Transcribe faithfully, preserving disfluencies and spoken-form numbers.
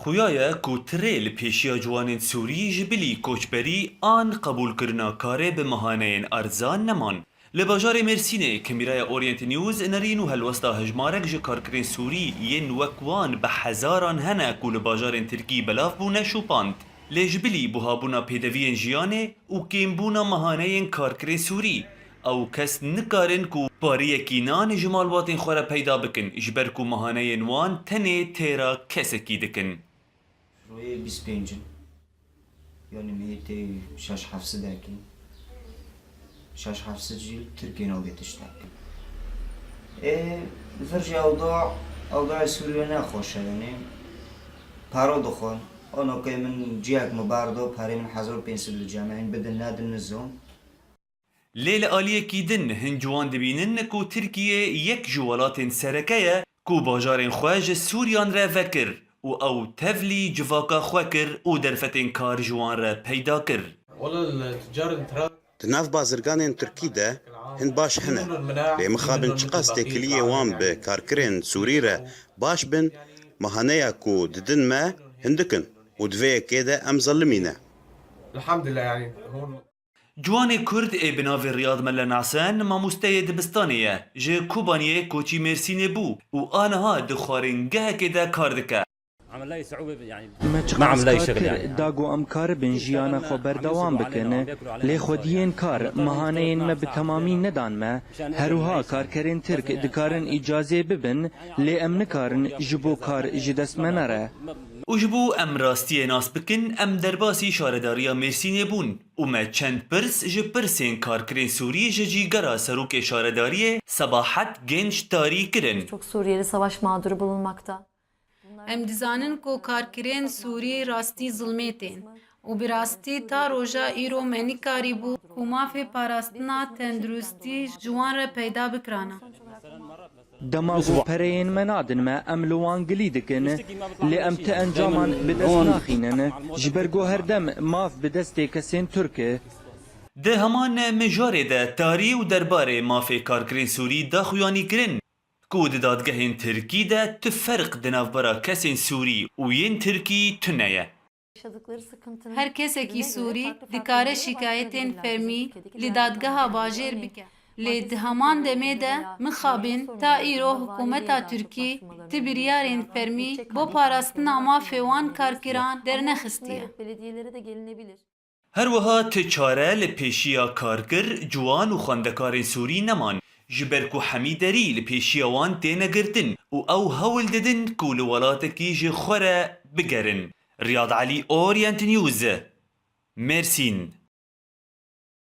Xuya ye ku tirê li pêşiya ciwanên Sûrî ji bilî koçberî an qebûlkirina karê bi mihaneyên erzan neman. Li bajarê Mêrsînê, kamîraya Orient News nerîn û helwesta hejmarek ji karkirên Sûrî yên wek wan bi hezaran hene ku li bajarên Tirkî belav bûne şopand. Lê ji bilî buhabûna pêdeviyên jiyanê û kêmbûna mihaneyên karkirên Sûrî, ew kes nikarin ku pariyekî nan ji malbatên xwe re peyda bikin, ji ber ku mihaneyên wan tenê têra kesekî dikin. Royê bîst pênc in. Yanî mehê tê şeş heft sedekî. Şeş heft sed jî Tirkiyên avê tiştekî. Ê, vir jî ewda, ewda Sûriye ne xweş e, yanî para dixwin. Anokê min ciyek min berdo, perê min hezar û pênc sed li cem e, hîn bidin nedin nizam. Lê li aliyekî din hin ciwan dibînin ku Tirkiye yek ji welatên sereke ye ku bajarên xwe ji Sûriyan re vekir û ew tevlî civaka xwe kir û derfetên kar ji wan re peyda kir. Di nav bazirganên Tirkî de hin baş hene, lê mixabin çiqas têkiliyê wan bi karkirên Sûrî re baş bin, mihaneya ku didin me hindik in û di vê yekê de em zelimî ne. Elhamdülillah, yani, hûn Ciwanê Kurd ê bi navê Riyad Mele Nasen mamosteyê dibistanê ye, ji Kobaniyê koçî Mêrsînê bû û aniha di xwaringehekê de kar dike. Me çiqas kar kir, da ku em karibin jiyana xwe berdewam bikin, lê xwediyên kar, mihaneyên me bi temamî nedan me. Her wiha karkerên Tirk dikarin îcazê bibin, lê em nikarin ji bo kar ji dest me nere. Û ji bo em rastiyê nas bikin, em derbasî şaredariya Mêrsînê bûn û me çend pirs ji pirsên karkirên Sûrî ji cîgera serokê şaredariyê Sebahet Genç Tarî kirin. Çok Suriyeli savaş mağduru bulunmakta. Em dizanin ku karkirên Sûrî rastî zilmê tên û bi rastî ta roja îro me nikarîbû ku mafê parastina tenduristî ji wan re peyda bikirana. Dema ku pereyên me nadin me, em li wan gilî dikin, lê em ti encaman bi dest naxînin, ji ber ku her dem maf bi destê kesên Tirk e. Di heman mijarê de Tarî û derbarê mafê karkirên Sûrî da xuyanî kirin ku di dadgehên Tirkî de tu ferq di navbera kesên Sûrî û yên Tirkî tune ye. Her kesekî Sûrî dikare şikayetên fermî li dadgeha bajêr bike. Lê di heman demê de mixabin ta îro hikûmeta Tirkî ti biryarên fermî bo parastina mafê wan karkiran dernexistiye. Her wiha ti çare li pêşiya karkir, ciwan û xwendekarên Sûrî neman, ji ber ku hemî derî li pêşiya wan têne girtin û ew hewl didin ku li welatekî ji xwe re bigerin. Riyad Elî, Orient News, Mêrsîn.